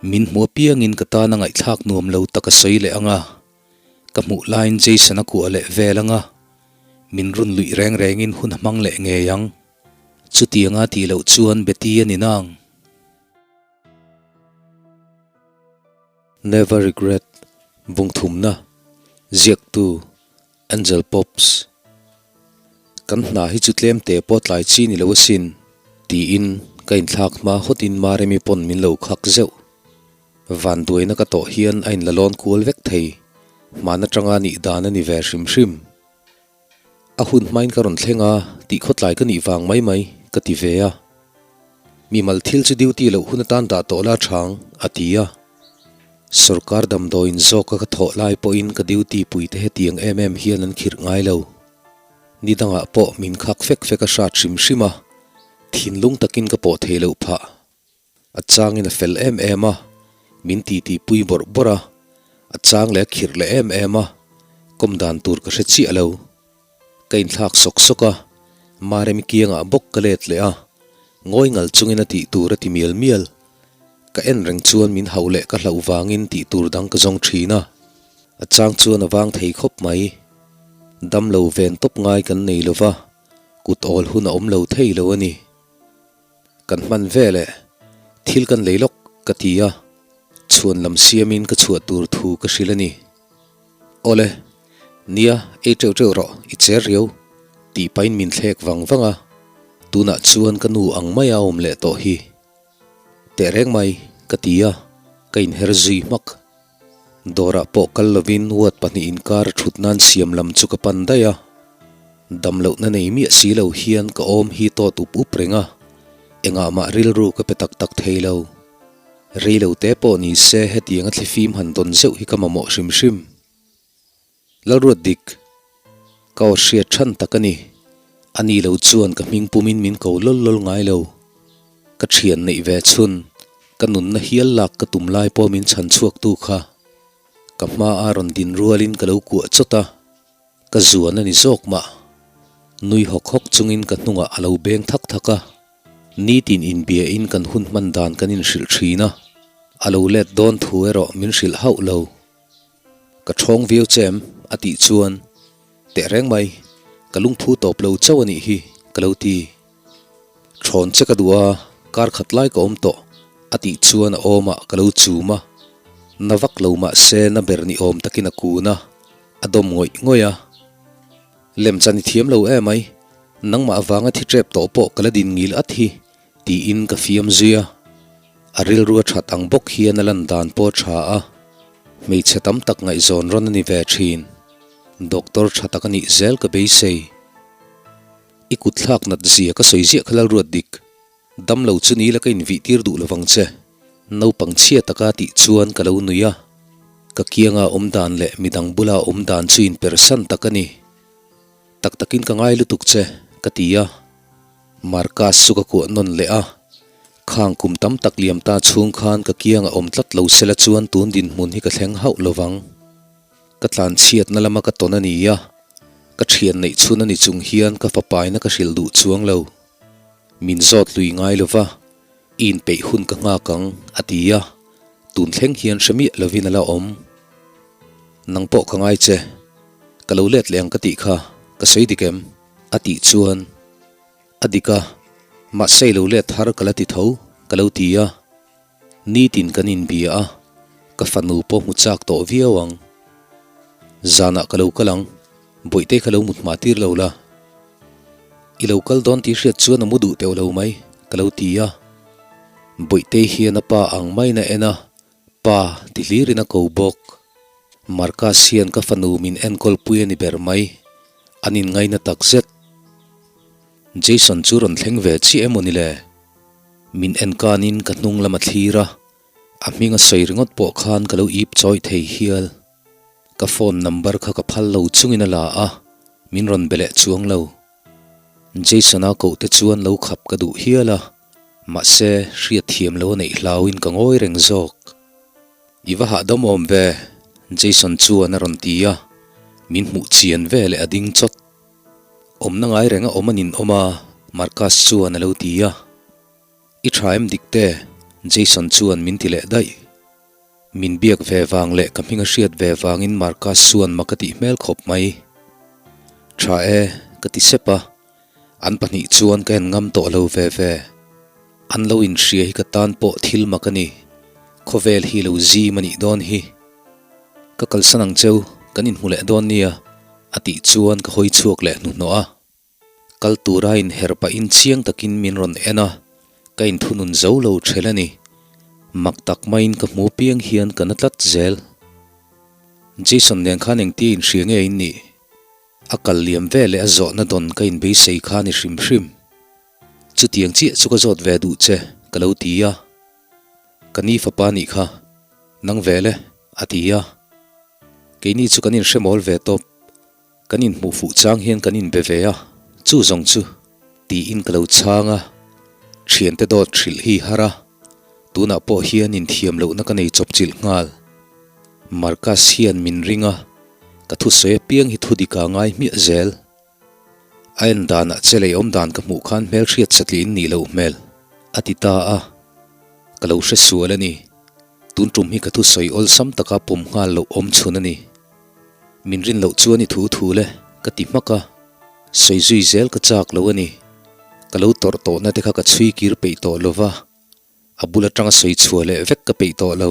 Min hmu apiangin ka tana ngaihthlak nuam lo tak a sawi leh ang a, ka hmuh laiin Jason a kuah leh vel ang a, min run luih reng rengin hun a hmang leh ngei ang. Chutianga tih loh chuan Betty a ni nang. Never Regret, Bungthumna, Ziaktu, Angel Pops. Kan hna hi chu tlem te pawh tlai chi ni lo asin, tiin ka inthlak hma hawtin Maremi pawn min lo khak zeuh. Vanduaina ka tawh hian a inla lawn kual vek thei, hman atanga nih dan a ni ve hrim hrim. A hun hmain ka rawn thleng a, tih khawtlai ka nih vang mai mai, ka ti ve a. Mimal thil chu duty loh hun atan dah tawh la chang, a ti a. Sorkar damdawiin zawka ka thawh lai pawhin ka duty puite hetiang em em hian an khirh ngai lo. Ni dangah pawh min khak fek fek a hrat hrim hrim a, thinlung takin ka pawh thei loh phah. A changin a fel em em a, min titi pui bawrh bawrh a, a chang leh a khirh leh em em a, kawm dan tur ka hre chiah lo. Ka inthlak sawk sawk a, Maremi kiangah bawk ka let leh a, ngawi ngal chungin a tih tur a ti mial mial. Ka en reng chuan min hauh leh ka hlauh vangin tih tur dang ka zawng thin a, a chang chuan a vang thei khawp mai. Dam lo ven tawp ngai kan nei lo va, kut awl hun a awm lo thei lo a ni. Kan hman vel e, thil kan lei lawk ka ti a, chhuan lam siamin ka chhuah tur thu ka hrilh a ni. Awle, nia ei teuh teuh rawh, i cher riau, tih pahin min thlek vang vang a, tunah chuan ka nu ang maia awm leh tawh hi. Teh reng mai, ka ti a, ka inher zui hmak. Dawrah pawh kal lovin ward pahnih inkar a thut nan siam lam chu ka pan daih a. Dam lohna nei miah si lo hian ka awm hi tawt up up reng a, engah mah rilru ka pe tak tak thei lo. Rei lo te pawh ni se hetiang a thlifim han dawn zeuh hi ka mamawh hrim hrim. Lalruat dik, ka aw hriat than tak a ni. A ni lo chuan ka hming pumin min ko lawl lawl ngai lo. Ka thian neih ve chhun, ka nunna hial lak ka tum lai pawh min chhan chhuak tu kha. Ka hma a rawn din rualin ka lo kuah chawt a, ka zuan a ni zawk mah. Nui hawk hawk chungin ka hnungah a lo beng thak thak a. Nitin inbiain kan hun hman dan kan inhrilh thin a, a lo let dawn thu erawh min hrilh hauh lo. Ka ṭhawng viau che em? a tih chuan, Teh reng mai, ka lungphu tawp lo chauh a nih hi, ka lo ti. Ṭhawn che ka duh a, kar khat lai ka awm tawh, a tih chuan a awmah ka lo chum a. Na vak lo mah se na ber ni awm takin a kun a, a dawm ngawih ngawih a. Lemchan i thiam lo em ai, nangmah avanga thi ṭep tawh pawh ka la din ngil at hi, tiin ka fiam zui a. A rilru a ṭhat ang bawk hian a lan dan pawh a ṭha a, hmeichhe tam tak ngaihzawn rawn a ni ve ṭhin. Doctor ṭha tak a nih zel ka beisei. I kut thlak nat zia ka sawi ziah kha Lalruat dik. Dam lo chu ni la ka invih tir duh lovang che. Naupang chhia taka tih chuan ka lo nui a. Ka kianga awm dan leh midang bula awm dan chu inpersan tak a ni. Tak takin ka ngai lutuk che, ka ti a. Marcus chu ka kuah nawn leh a. Khang kum tam tak liam ta chhung khan ka kianga awm tlat lo sela chuan tun dinhmun hi ka thleng hauh lovang. Ka tlanchhiatna lama ka tawn a ni a, ka thian neih chhun a ni chung hian ka fapaina ka hrilh duh chuang lo. Min zawt lui ngai lova, i inpeih hun ka nghak ang, a ti a, tun thleng hian hre miah lovin a la awm. Nang pawh ka ngai che, ka lo let leh ang ka tih kha, ka sawi dik em? a tih chuan, A dik a, mahse i lo let thar ka la ti tho, ka lo ti a. Nitin kan inbia a, ka fanu pawh hmu chak tawh viau ang. Zanah ka lo kal ang, Bawihte kha lo mut hma tir lo la. I lo kal dawn tih hriat chuan a mu duh teuh lo mai, ka lo ti a. Bawihte hian a pa ang maiin a en a, Pa ti hlirin a ko bawk. Marcus hian ka fanu min enkawl pui a ni ber mai, an inngaina takzet. Jason chu rawn thleng ve chiah emaw ni le? Min en kanin ka hnung lam a thlir a, a hming a sawi ringawt pawh khan ka lo ip chawih thei hial. Ka phone number kha ka phal lo chungin a la a, min rawn be leh chuang lo. Jason-a koh te chuan lo khap ka duh hial a, mahse hriat thiam lo a neih hlauin ka ngawi reng zawk. I va hahdam awm ve, Jason chuan a rawn ti a, min hmuh chian ve leh a ding chawt. Awmna ngai reng a awm a nin awm a, Marcus chuan a lo ti a. I tha em dik te? Jason chuan min ti leh daih. Min biak ve vang leh ka hming a hriat ve vangin Marcus chuan mak a tih hmel khawp mai. Tha e, ka ti sep a. An pahnih chuan ka en ngam tawh lo ve ve. An lo inhria hi ka tan pawh thil mak a ni. Khawvel hi lo zim a nih dawn hi. Ka kalsan ang cheu, kan inhmu leh dawn nia, a tih chuan ka hawi chhuak leh hnuhnawh a. Kal tura inher pahin chiang takin min rawn en a, ka inthunun zo lo ṭhel a ni. Mak tak maiin ka hmu piang hian ka na tlat zel. Jason nen khan engtia inhria nge in nih? A kal liam ve leh a zawhna dawn ka inbeisei kha a ni hrim hrim. Chutiang chiah chu ka zawt ve duh che, ka lo ti a. Ka ni fapa nih kha, nang vel e, a ti a. Keini chu kan inhre mawl ve tawp. Kan inhmuh fuh chang hian kan inbe ve a, chu zawng chu, tiin ka lo chhang a. Thiante dawt hrilh hi har a, tunah pawh hian inthiam lohna ka nei chawpchilh nghal. Marcus hian min ring a, ka thusawi apiang hi thudik a ngai hmiah zel. A en danah che lei awm dan ka hmuh khan hmelhriat satliin nih loh hmel, a ti ta a. Ka lo hre sual a ni. Tun tum hi ka thusawi awlsam taka pawm nghal loh awm chhun a ni. Min rin loh chuan i thu thu le, ka ti hmak a. Sawi zui zel ka chak lo a ni. Ka lo tawrh tawhna te kha ka chhui kir peih tawh lo va. A bul atanga sawi chhuah leh vek ka peih tawh lo.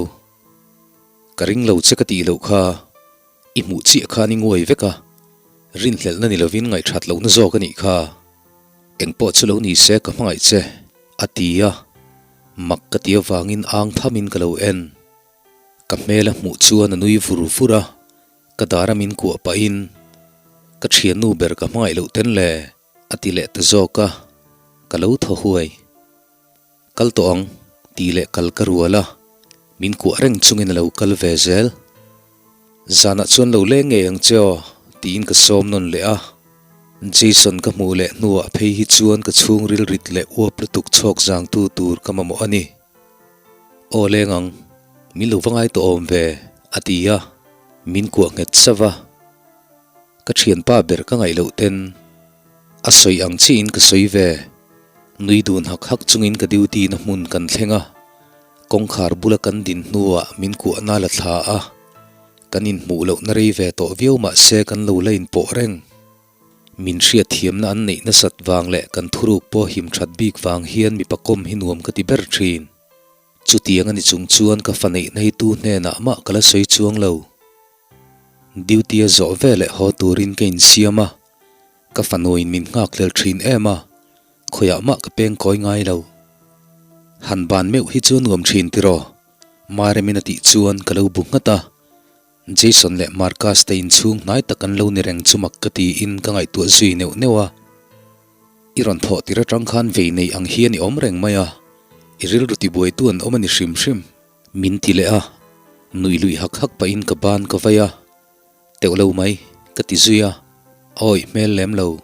Ka ring lo che ka tih loh kha i hmuh chiah khan i nguai vek a, rinhlelhna ni lovin ngaihthat lohna zawk a nih kha. Engpawh chu lo ni se ka hmangaih che, a ti a. Mak ka ti avangin ang thamin ka lo en. Ka hmel a hmuh chuan a nui vur vur a, ka dara min kuah pahin, Ka thiannu ber ka hmangaih loh ten le, a ti leh ta zawk a, ka lo thaw huai. Kal tawh ang, tih leh kal ka rual a, min kuah reng chungin a lo kal ve zel. Zanah chuan lo leng ngei ang che aw, tiin ka sawm nawn leh a. Jason ka hmuh leh hnuah phei hi chuan ka chhungril rit leh uap lutuk chhawk zangtu tur ka mamawh a ni. Aw leng ang, min lo va ngai tawh awm ve, a ti a, min kuah nghet sauh a. Ka thianpa ber ka ngaih loh ten a sawi ang chiahin ka sawi ve. Nui dun hak hak chungin ka duty na hmun kan thleng a, kawngkhar bula kan din hnuah min kuahna la thla a, kan inhmuh lohna rei ve tawh viau mah se kan lo la inpawh reng. Min hriatthiamna an neih nasat vang leh kan thuruk pawh him that bik vang hian mipa kawm hi nuam ka ti ber thin. Chutiang a ni chung chuan ka fa neihna hi tu hnenah mah ka la sawi chuang lo. Duty a zawh veleh haw turin ka insiam a, ka fanuin min nghakhlel thin em a, khawiah mah ka peng kawi ngai lo. Han ban meuh hi chu a nuam thin tiraw? Maremin a tih chuan ka lo bu nghat a, Jason leh Marcus te inchhung hnai tak an lo ni reng chu mak ka tiin ka ngaihtuah zui neuh neuh a. I rawn thawh tir atang khan vei nei ang hian i awm reng mai a, i rilru tibuaitu an awm a ni hrim hrim. Min ti leh a, nuih luih hak hak pahin ka ban ka vai a, teuh lo mai, ka ti zui a, awi hmel lem lo.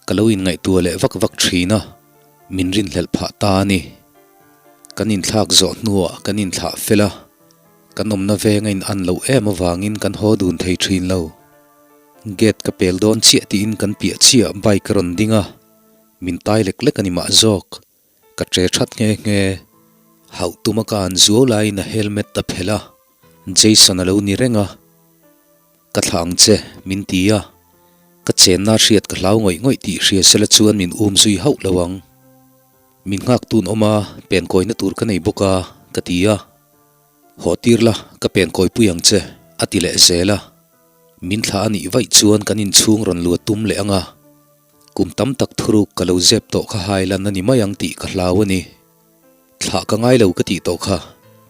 Ka lo inngaihtuah leh vak vak thin a, min rinhlelh phah ta a ni. Kan inthlak zawh hnuah kan inthlah fel a, kan awmna veng a in an loh em avangin kan haw dun thei thin lo. Gate ka pel dawn chiah tiin kan piah chiah bike a rawn ding a, min tai lek lek a ni mah zawk. Ka che that nghe nghe. Hauh tuma ka an zuau laiin a helmet a phelh a, Jason a lo ni reng a. Ka thlah ang che, min ti a. Ka chenna hriat ka hlau ngawih ngawih tih hria sela chuan min um zui hauh lo ang. Min nghak tun awm a, penkawina tur ka nei bawk a, ka ti a. Haw tir la, ka penkawipui ang che, a ti leh zel a. Min thlah a nih vaih chuan kan inchhung rawn luat tum leh ang a. Kum tam tak thuruk ka lo zep tawh kha hai lan a ni mai ang tih ka hlau a ni. Thlah ka ngai lo ka tih tawh kha,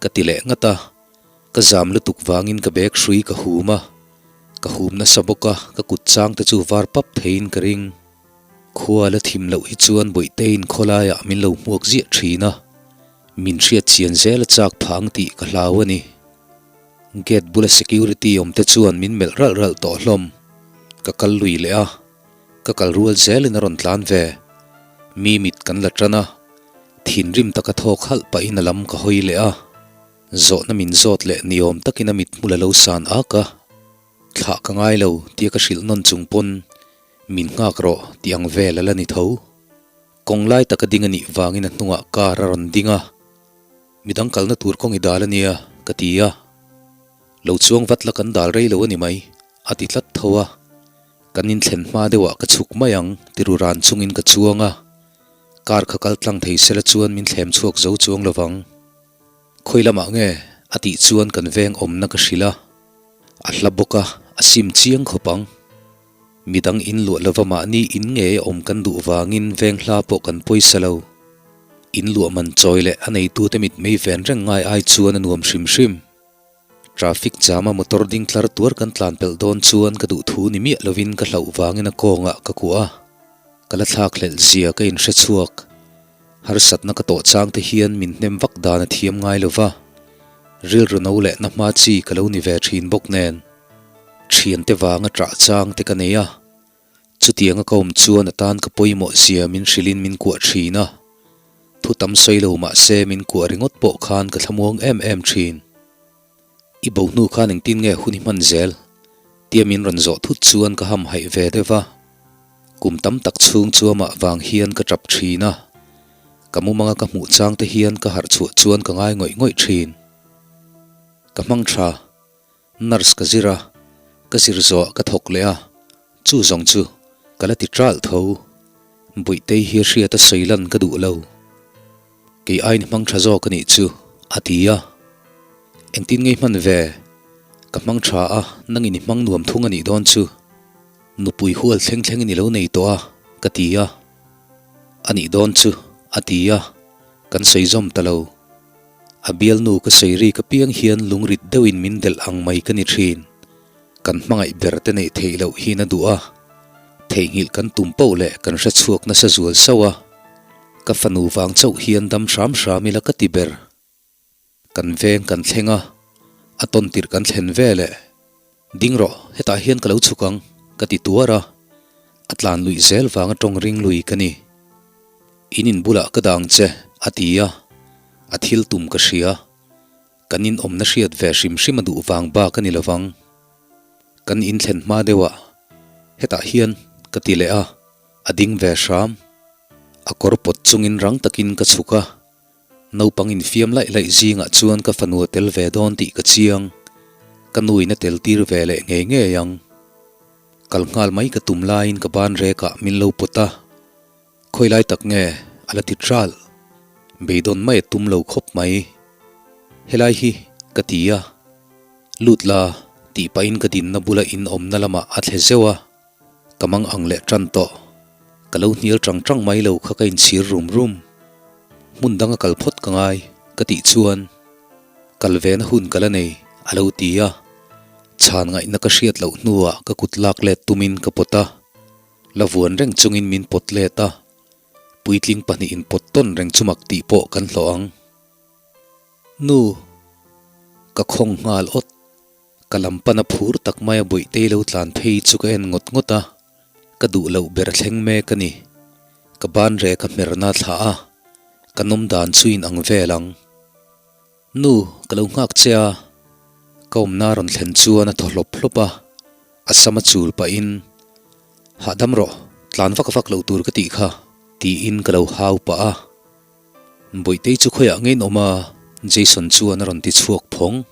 ka ti leh ngat a. Ka zam lutuk vangin ka bag hrui ka hum a. Ka hum nasa bawk a, ka kut chang te chu var pap theiin ka ring. Khua la thim loh hi chuan Bawihteiin khawlaiah min lo hmuak ziah thin a. Min hriat chian zel a chak phah ang tih ka hlau a ni. Gate bula security awm te chuan min melh ralh ralh tawh hlawm. Ka kal lui leh a. Ka kal rual zelin a rawn tlan ve. Mi mit kan la tan a, thinrim taka thawk halh pahin a lam ka hawi leh a. Zawhna min zawt leh niawm takin a mit hmul a lo san ak a. Thlah ka ngai lo tia ka hrilh nawn chung pawn min nghak rawh tih ang vel a la ni tho. Kawng lai taka ding a nih vangin a hnungah car a rawn ding a. Midang kalna tur kawng i dal a nia ka ti a. Lo chuang vat la kan dal rei lo a ni mai, a ti tlat tho a. Kan inthlen hma deuhah ka chhuk mai ang, ti ru ran chungin ka chuang a. Car kha kal tlang thei sela chuan min thlem chhuak zo chuang lovang. Khawi lamah nge? a tih chuan kan veng awmna ka hrilh a. A hla bawk a, a sim chiang khawp ang. Midang in luah lova mahni in ngei a awm kan duh vangin veng hla pawh kan pawisa lo. In luah man chawi leh a neitute mit mei ven reng ngai ai chuan a nuam hrim hrim. Traffic jam a motor ding tlar tuar kan tlan pelh dawn chuan ka duh thu ni miah lovin ka hlauh vangin a kawngah ka kuah a. Ka la thlak hlelh zia ka inhre chhuak. Harsatna ka tawh chang te hian min hnem vak dan a thiam ngai lova, rilru no leh na hma chi ka lo ni ve thin bawk nen. Thiante vanga ṭah chang te ka nei a, chutianga ka awm chuan a tan ka pawimawh zia min hrilhin min kuah thin a, thu tam sawi lo mah se min kuah ringawt pawh khan ka thlamuang em em thin. I bo hnu khan engtin nge hun i hman zel? Tia min rawn zawh thut chuan ka hamhaih ve deuh a. Kum tam tak chhung chu amah vang hian ka tap thin a, ka mumanga ka hmuh chang te hian ka harh chhuah chuan ka ngai ngawih ngawih thin. Ka hmang tha, nurse ka zir a, ka zir zawh ka thawk leh a, chu zawng chu ka la ti ṭalh tho. Buihtei hi hriat a sawi lan ka duh lo. Kei ain hmang tha zawk a nih chu, a ti a. Engtin ngei hman ve? Ka hmang tha a, nangin i hmang nuam thung a nih dawn chu. Nupui hual thleng thlengin i lo nei tawh a, ka ti a. A nih dawn chu, a ti a. Kan sawi zawm ta lo. A bialnu ka sawi rik apiang hian lungrit deuhin min delh ang mai ka ni thin. Kan hmangaih ber te neih theih loh hi na duh a, theihnghilh kan tum poh leh kan hre chhuak nasa zual sauh a, ka fanu vang chauh hian dam hram hram ila ka ti ber. Kan veng kan thleng a, a tawn tirh kan thlen ve leh, Ding rawh, hetah hian ka lo chhuk ang, ka ti tuar a, a tlan luih zel vanga tawng ring lui ka ni. In in bulah ka dang che, a ti a, a thil tum ka hria. Kan in awmna hriat ve hrim hrim a duh vang bak a ni lovang. Kan in thlen hma deuh ah hetah hian ka ti leh a, a ding ve hram. A kawr pawt chungin rang takin ka chhuk a, naupang infiam laih laih zingah chuan ka fanu a tel ve dawn tih ka chiang. Ka nuin a tel tir ve leh ngei ngei ang. Kal nghal mai ka tum laiin ka ban rekah min lo pawt a. Khawi lai tak nge a la ti ṭalh? Beidawn mai a tum lo khawp mai. Helai hi ka ti a, lut la tih pahin ka dinna bula in awmna lamah a thle zeuh a, ka mang ang leh ṭan tawh. Ka lo hnial ṭang ṭang mai lo kha ka inchhir rum rum. Hmun danga kal phawt ka ngai ka tih chuan kal vena hun ka la nei a lo ti a, chhan ngaihna ka hriat loh hnuah ka kut lak let tumin ka pawt a. La vuan reng chungin min pawt let a, puitling pahnihin pawt tawn reng chu mak tih pawh kan hlawh ang. Nu, ka khawng nghal awt. Ka lam pana phur tak maia Bawihtei lo tlan phei chu ka en ngawt ngawt a, ka duh loh ber thleng mek a ni. Ka ban rek a hmerna thlah a, ka nawm dan chu in ang vel ang. Nu, ka lo nghak che a, ka awmna rawn thlen chuan a thaw hlawp hlawp a, a sam a chul pahin, Hahdam rawh, tlan vak vak loh tur ka tih kha, tiin ka lo hau pah a. Bawihtei chu khawiah ngei in awm a, Jason chuan a rawn ti chhuak phawng.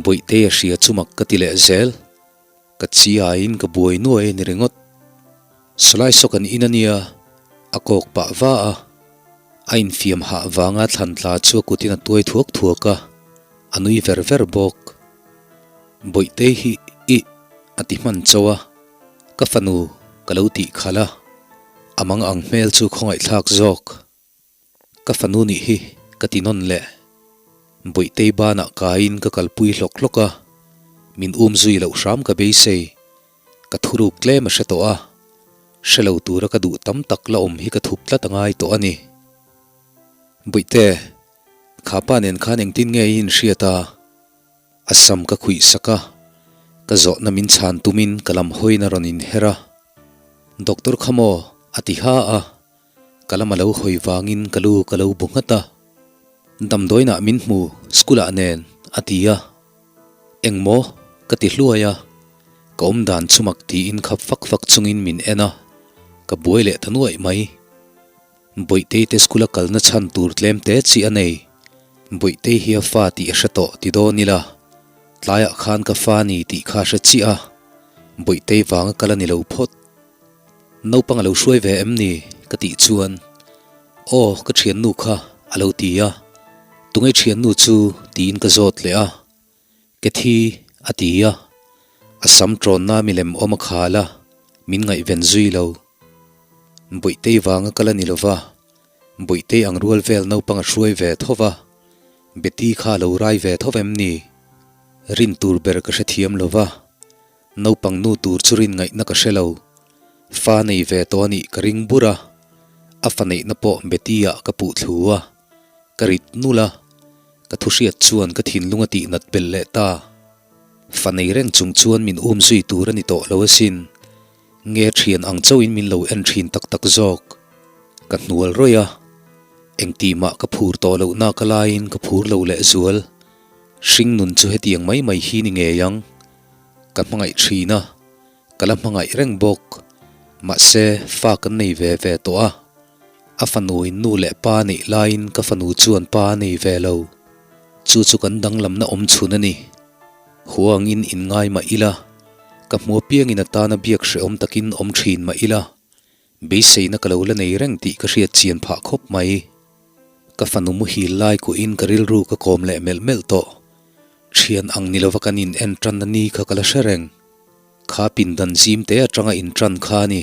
Bawihtei a hria chu mak ka ti leh zel. Ka chiaiin ka buai nuai a ni ringawt. Sawlai saw kan in a nia, a kawk pah va a. A infiam hah vanga thlan tla chu a kutin a tuai thuak thuak a, a nui ver ver bawk. Bawihtei hi ih a ti hman chauh a, ka fanu ka lo tih khalh a, a mang ang hmel chu khawngaihthlak zawk. Ka fanu nih hi ka ti nawn leh. Bawihtei banah kaiin ka kalpui hlawk hlawk a, min um zui loh hram ka beisei. Ka thuruk tlem a hre tawh a, hre lo tura ka duh tam tak la awm hi ka thup tlat a ngai tawh a ni. Bawihte, kha pa nen khan engtin nge i inhriat a? A sam ka khuih sak a, ka zawhna min chhan tumin ka lam hawiin a rawn inher a. Doctor kha maw? a ti ha a. Ka lam a lo hawi vangin ka lu ka lo bu nghat a, Damdawiinah min hmu, school ah nen, a ti a. Eng maw? ka ti hluai a, ka awm dan chu mak tiin khap fak fak chungin min en a, ka buai leh ta nuaih mai. Bawihtei te school a kalna chhan tur tlem te chi a nei. Bawihtei hi a fa tih a hre tawh ti dawn ila. Tlaiah khan ka fa ni tih kha hre chiah a, Bawihtei vanga kal a ni lo phawt. Naupang a lo hruai ve em ni? ka tih chuan, Aw, ka thiannu kha a lo ti a. Tunge thiannu chu? tiin ka zawt leh a. Ke thi a ti a, a sam tawnna milem awm a khal a, min ngaihven zui lo. Bawihtei vanga kal a ni lo va, Bawihtei ang rual vel naupang a hruai ve tho va, Betty kha a lo rai ve tho em ni? Rin tur ber ka hrethiam lo va, naupang nu tur chu rin ngaihna ka hre lo. Fa nei ve tawh a nih ka ring bur a, a fa neihna pawh Betty ah ka puh thlu a, ka rit nul a. Ka thu hriat chuan ka thinlung a tih nat belh leh ta. Fa nei reng chung chuan min um zui tur a ni tawh lo asin. Nge thian ang chauhin min lo en thin tak tak zawk. Ka hnual rawih a. Engtih mah ka phur tawh loh nak a laiin ka phur lo leh zual. Hring nun chu hetiang mai mai hi ni ngei ang. Ka hmangaih thin a. Ka la hmangaih reng bawk. Mahse, fa kan nei ve ve tawh a. A fanuin nu leh pa a neih laiin ka fanu chuan pa a nei ve lo. Chu chu kan danglamna awm chhun a ni. Huangin inngai mah ila, ka hmu apiangin a tana biak hrehawm takin awm thin mah ila, beiseina ka lo la nei reng tih ka hriat chian phah khawp mai. Ka fanu muhil lai kuhin ka rilru ka kawm leh melh melh tawh. Thian ang ni lova kan in en tanna ni kha ka la hre reng. Kha pindan zim te atanga in tan kha a ni.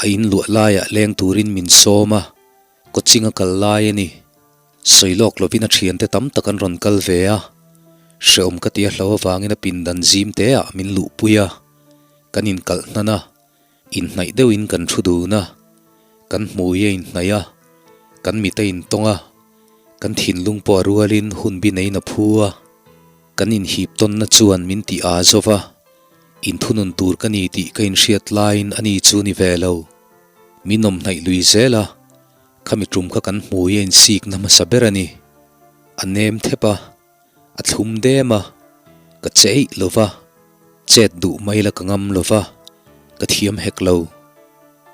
A in luah laiah leng turin min sawm a, coaching a kal lai a ni. Sawi lawk lovin a thiante tam tak an rawn kal ve a, hrehawm ka ti a hlo avangin a pindan zim teah min luhpui a, kan inkalh hnan a, inhnaih deuhin kan thu dun a, kan hmui a inhnaih a, kan mit a intawng a, kan thinlung pawh a rualin hun bi neiin a phu a. Kan inhip tawnna chuan min ti aa zo va, inthunun tur ka ni tih ka inhriat laiin ani chu ni ve lo. Min awm hnaih lui zel a, khami tum kha kan hmui a insikna hmasa ber a ni. A nem thep a, a thlum dem a, ka che eih lo va, chet duh mai la ka ngam lo va, ka thiam hek lo.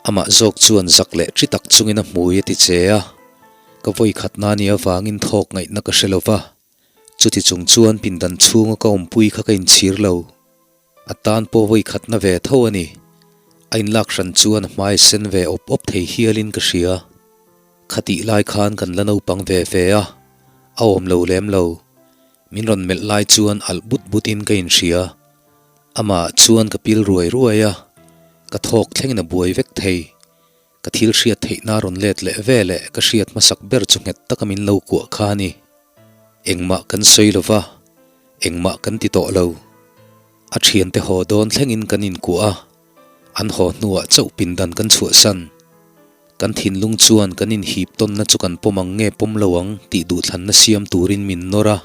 Amah zawk chuan zak leh chi tak chungin a hmui a ti che a, ka vawi khatna nia vangin thawk ngaihna ka hre lo va. Chuti chung chuan pindan chhunga ka awmpui kha ka inchhir lo. A tan pawh vawi khatna ve tho a ni. A inlak hran chuan a hmai sen ve awp awp thei hialin ka hria. Khatih lai khan kan la naupang ve ve a, a awm lo lem lo. Min rawn melh lai chuan alh but butin ka inhria. Amah chuan ka pil ruai ruai a, ka thawk thlengin a buai vek thei. Ka thil hriat theihna rawn let leh ve leh ka hriat hmasak ber chu nghet taka min lo kuah kha a ni. Engmah kan sawi lo va, engmah kan ti tawh lo. A thiante haw dawn thlengin kan inkuah a, an haw hnuah chauh pindan kan chhuahsan. Kan thinlung chuan kan inhip tawnna chu kan pawm ang nge pawm lo ang tih duhthlanna siam turin min nawr a.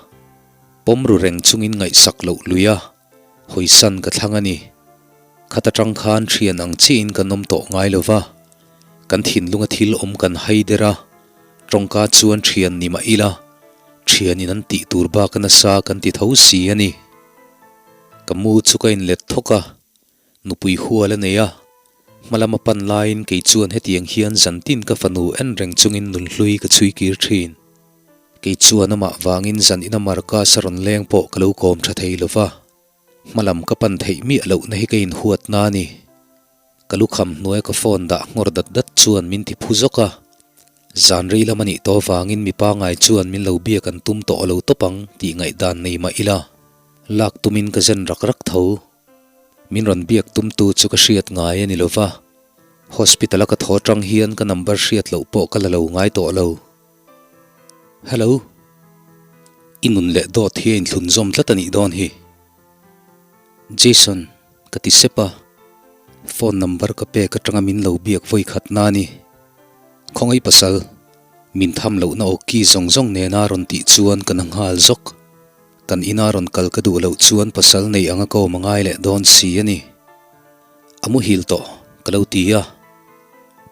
Pawm ru reng chungin ngaihsak loh lui a. Hawisan ka thlang a ni. Khat atang khan thian ang chiahin kan awm tawh ngai lo va, kan thinlunga thil awm kan hai der a, tawngka chuan thian ni mah ila, thianin an tih tur bak a nasa kan ti tho si a ni. Ka mu chu ka inlet thawk a, nupui hual a nei a, hma lama pan laiin kei chuan hetiang hian zantin ka fanu en reng chungin nunhlui ka chhui kir thin. Kei chuan amah vangin zan ina Marcus a rawn leng pawh ka lo kawm tha thei lo va, hmalam ka pan theih miah lohna hi ka inhuatna a ni. Ka lukham hnuaia ka phone dah nghawr dat dat chuan min ti phu zawk a, zan rei lam a nih tawh vangin mi pangai chuan min lo biak an tum tawh lo tawp ang tih ngaihdan nei mah ila, lak tumin ka zen rak rak tho. Min rawn biak tumtu chu ka hriat ngai a ni lo va, hospital a ka thaw tang hian ka number hriat loh pawh ka la lo ngai tawh lo. Hello. I nun leh dawt hi a inthlun zawm tlat a nih dawn hi. Jason, ka ti sep a. Phone number ka pek atanga min lo biak vawi khat na a ni. Khawngaih pasal, min tham lohna aw ki zawng zawng nena rawn tih chuan ka na nghal zawk. Kan ina rawn kal ka duh loh chuan pasal nei anga ka awm a ngai leh dawn si a ni. A muhil tawh, ka lo ti a.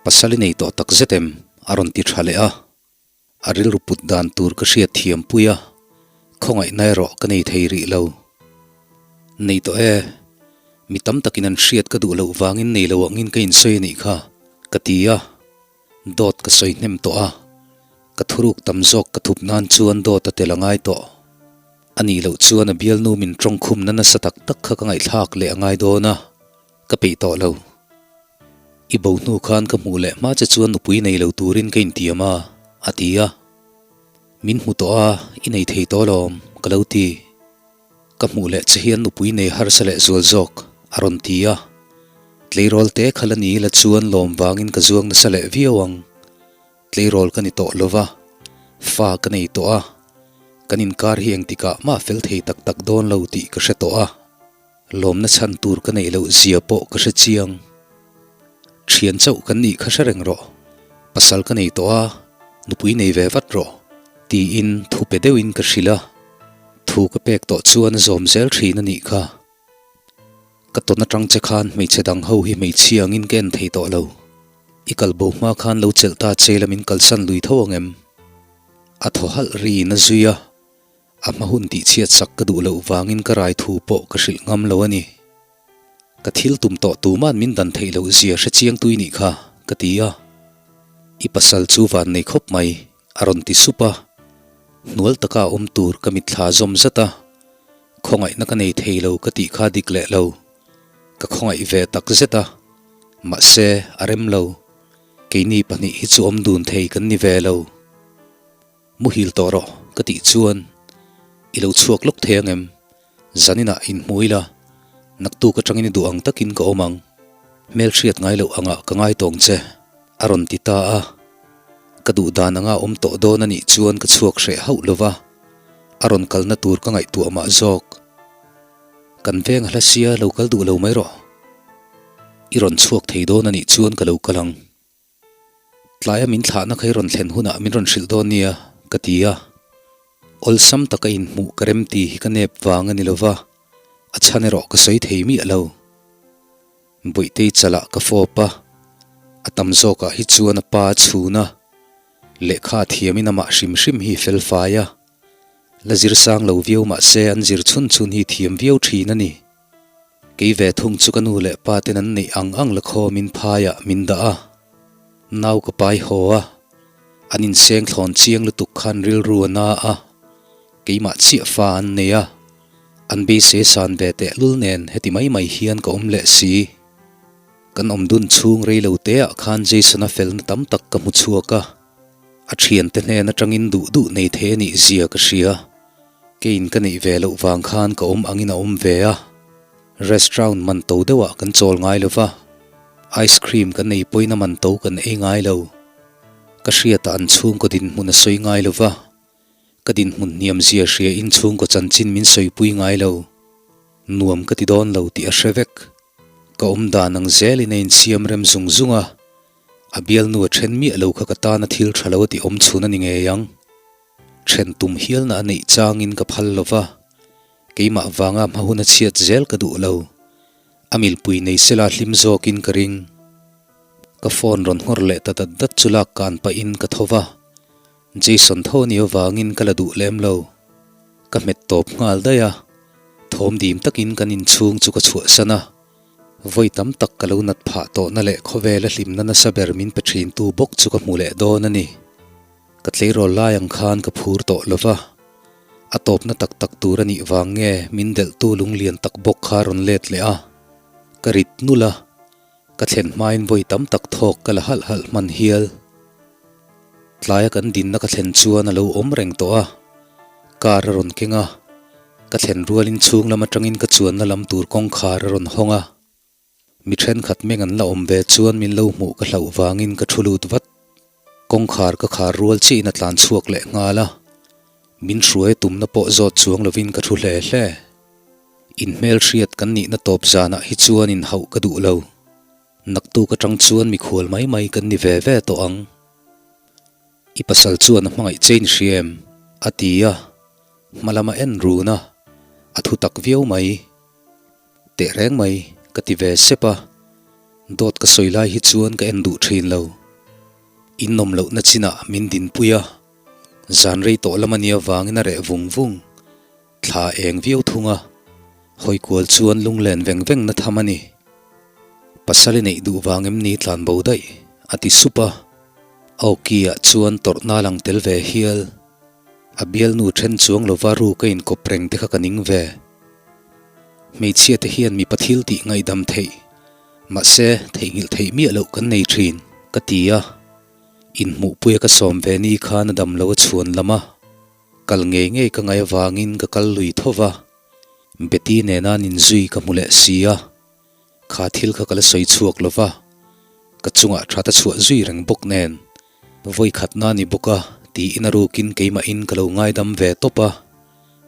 Pasal i nei tawh tak zet em? a rawn ti tha leh a. A rilru put dan tur ka hriat thiam pui a, khawngaihna erawh ka nei thei rih lo. Nei tawh e, mi tam takin an hriat ka duh loh vangin nei lo angin ka insawi a nih kha, ka ti a. Dawt ka sawi hnem tawh a, ka thuruk tam zawk ka thup nan chuan dawt a tel a ngai tawh. A nih loh chuan a bialnu min tawngkhumna nasa tak tak kha ka ngaihthlak leh a ngai dawn a, ka peih tawh lo. I bo hnu khan ka hmuh leh hma che chuan nupui nei lo turin ka intiam a, a ti a. Min hmu tawh a, i nei thei tawh alawm, ka lo ti. Ka hmuh leh che hian nupui nei harsa leh zual zawk, a rawn ti a. Tleirawl te kha la ni la chuan lawm vangin ka zuang nasa leh viau ang. Tleirawl ka ni tawh lo va, fa ka nei tawh a, kan inkar hi engtikah mah fel thei tak tak dawn lo tih ka hre tawh a. Lawmna chhan tur ka neih loh zia pawh ka hre chiang. Thian chauh kan nih kha hre reng rawh. Pasal ka nei tawh a, nupui nei ve vat rawh, tiin thu pe deuhin ka hrilh a. Thu ka pek tawh chuan a zawm zel thin a nih kha. Ka tawn atang che khan hmeichhe dang ho hi hmeichhia angin ka en thei tawh lo. I kal bo hma khan lo chelh ta che la min kalsan lui tho ang em? A thaw halh riin a zui a. A hma hun tihchhiat sak ka duh loh vangin ka rai thu pawh ka hrilh ngam lo a ni. Ka thil tum tawh tuma'n min dan theih loh zia hre chiang tui nih kha, ka ti a. I pasal chu van nei khawp mai, a rawn ti sup a. Hnual taka a awm tur ka mitthla zawm zat a. Khawngaihna ka nei thei lo ka tih kha dik leh lo. Ka khawngaih ve tak zet a. Mahse, a rem lo. Keini pahnih hi chu awm dun thei kan ni ve lo. Muhil tawh rawh ka tih chuan i lo chhuak lawk thei ang em? Zaninah inhmu ila, naktuk atangin i duh ang takin ka awm ang. Hmelhriat ngai loh angah ka ngai tawng che, a rawn ti ta a. Ka duh dan anga awm tawh dawn a nih chuan ka chhuak hreh hauh lo va, a rawn kalna tur ka ngaihtuah mah zawk. Kan veng a hla sia lo kal duh lo mai rawh. I rawn chhuak thei dawn a nih chuan ka lo kal ang. Tlaia min thlahna kha i rawn thlen hunah min rawn hrilh dawn nia, ka ti a. Awlsam taka inhmuh ka rem tih hi ka nep vang a ni lo va, a chhan erawh ka sawi thei miah lo. Bawihtei chalah ka fawp a, a tam zawkah hi chuan a pa a chhun a, lehkha a thiamin amah hrim hrim hi fel fai a. La zir sang lo viau mah se an zir chhun chhun hi thiam viau thin a ni. Kei ve thung chu ka nu leh pa ten an neih ang ang la khawmin phaiah min dah a, nau ka pai haw a, an inseng thlawn chiang lutuk khan rilru a na a, keimah chiah fa an nei a, an beisei san ve tehlul nen heti mai mai hian ka awm leh si. Kan awm dun chhung rei lo te ah khan Jason-a felna tam tak ka hmu chhuak a, a thiante hnen atangin duh duh nei thei a nih zia ka hria. Keiin ka neih ve loh vang khan ka awm angin a awm ve a, restaurant man to deuhah kan chawl ngai lo va, ice cream kan ei pawhin a man to kan ei ngai lo. Ka hriatah an chhungkaw dinhmun a sawi ngai lo va, ka dinhmun hniam zia hria in chhungkaw chanchin min sawipui ngai lo. Nuam ka ti dawn lo tih a hre vek. Ka awm dan ang zelin a insiam rem zung zung a, a bialnu a then miah lo kha ka tana thil tha lo a tih awm chhun a ni ngei ang. Then tum hialna a neih changin ka phal lo va, keimah vanga hma hun a chhiat zel ka duh lo. A milpui nei sela hlim zawkin ka ring. Ka phone rawn nghawr leh ta dat dat chu lak kan pahin ka tho va, Jason tho ni avangin ka la duh lem lo. Ka hmet tawp nghal daih a, thawm dim takin kan inchhung chu ka chhuahsan a. Vawi tam tak ka lo nat phah tawhna leh khawvela hlimna nasa ber min pe thintu bawk chu ka hmu leh dawn a ni. Ka tleirawl lai ang khan ka phur tawh lo va, a tawpna tak tak tur a nih vang nge min delhtu lunglian tak bawk kha a rawn let leh a, ka rit nulh a, ka thlen hmain vawi tam tak thawk ka la halh halh hman hial. Tlaia kan dinna ka thlen chuan a lo awm reng tawh a, car a rawn keng a, ka thlen rualin chhung lam atangin ka chuanna lam tur kawngkhar a rawn hawng a. Mi thenkhat meng an la awm ve chuan min lo hmuh ka hlauh vangin ka thu lut vat. Kawngkhar ka khar rual chiin a tlan chhuak leh nghal a, min hruai tumna pawh zawt chuang lovin ka thu hle hle. Inhmelhriat kan nihna tawp zanah hi chuan inhauh ka duh lo. Naktuk atang chuan mikhual mai mai kan ni ve ve tawh ang. I pasal chuan a hmangaih che in hria em? a ti a, hma lama en run a, a thu tak viau mai. Teh reng mai, ka ti ve sep a, dawt ka sawi lai hi chuan ka en duh thin lo. In nawm lohna chinah min dinpui a, zan rei tawh lam a nia vangin a reh vung vung, thla eng viau thung a, hawi kual chuan lunglen veng veng na tham a ni. Pasal i neih duh vang em ni tlan bo daih, a ti sup a, a awki ah chuan tawrhna lang tel ve hial. A bialnu then chuang lova ru ka inkawp reng te kha ka ning ve. Hmeichhia te hian mipa thil tih ngaihdam theih, mahse theihnghilh theih miah loh kan nei thin, ka ti a. Inhmuhpuia ka sawm ve ni khan a dam lo a chhuan lam a, kal ngei ngei ka ngaih avangin ka kal lui tho va. Betty nena an inzui ka hmu leh si a, kha thil kha ka la sawi chhuak lo va, ka chungah that a chhuah zui reng bawk nen. Vawi khatna ni bawk a, tiin a rukin keimahin ka lo ngaidam ve tawp a,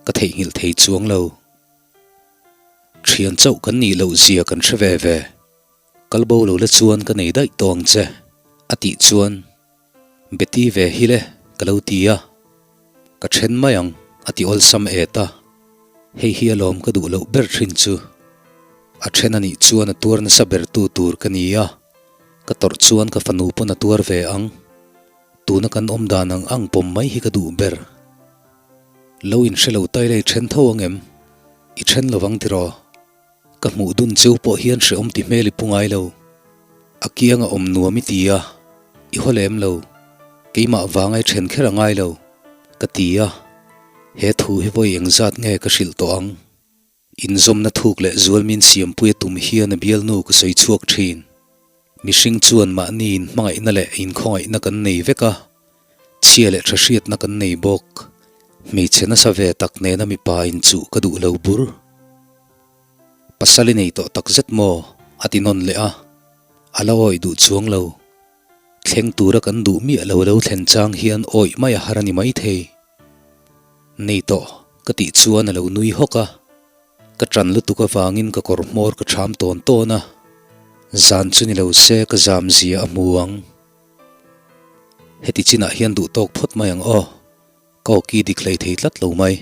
ka theihnghilh thei chuang lo. Thian chauh kan nih loh zia kan hre ve ve. Kal bo lo la chuan ka nei daih tawh ang che, a tih chuan Betty ve hi le ka lo ti a. Ka then mai ang, a ti awlsam et a. Hei hi alawm ka duh loh ber thin chu. A then a nih chuan a tuar nasa ber tu tur ka ni a, ka tawrh chuan ka fanu pawn a tuar ve ang. Tuna kan awm dan ang ang pawm mai hi ka duh ber. Lo inhre lo tai la i then tho ang em? I then lovang tiraw? Ka hmuh dun cheu pawh hian hrehawm ti hmel i pu ngai lo. A kianga awm nuam i ti a, i haw lem lo. Keimah vanga i then kher a ngai lo, ka ti a. He thu hi vawi engzat nge ka hrilh tawh ang? Inzawmna thuk leh zual min siampui a tum hian a bialnu ka sawi chhuak thin. Mihring chuan mahni inhmangaihna leh inkhawngaihna kan nei vek a, chhia leh tha hriatna kan nei bawk. Hmeichhe nasa ve tak nena mipa inchuh ka duh lo bur. Pasal i nei tawh tak zet maw? a ti nawn leh a, a la awih duh chuang lo. Thleng tura kan duh miah lo lo thlen chang hian awih mai a har a ni maithei. Nei tawh ka tih chuan a lo nui hawk a, ka ṭan lutuk avangin ka kawr hmawr ka ṭham tawn tawn a, zan chu ni lo se ka zam zia a hmu ang. Heti chinah hian duh tawk phawt mai ang aw, ka awki dik hlei thei tlat lo mai.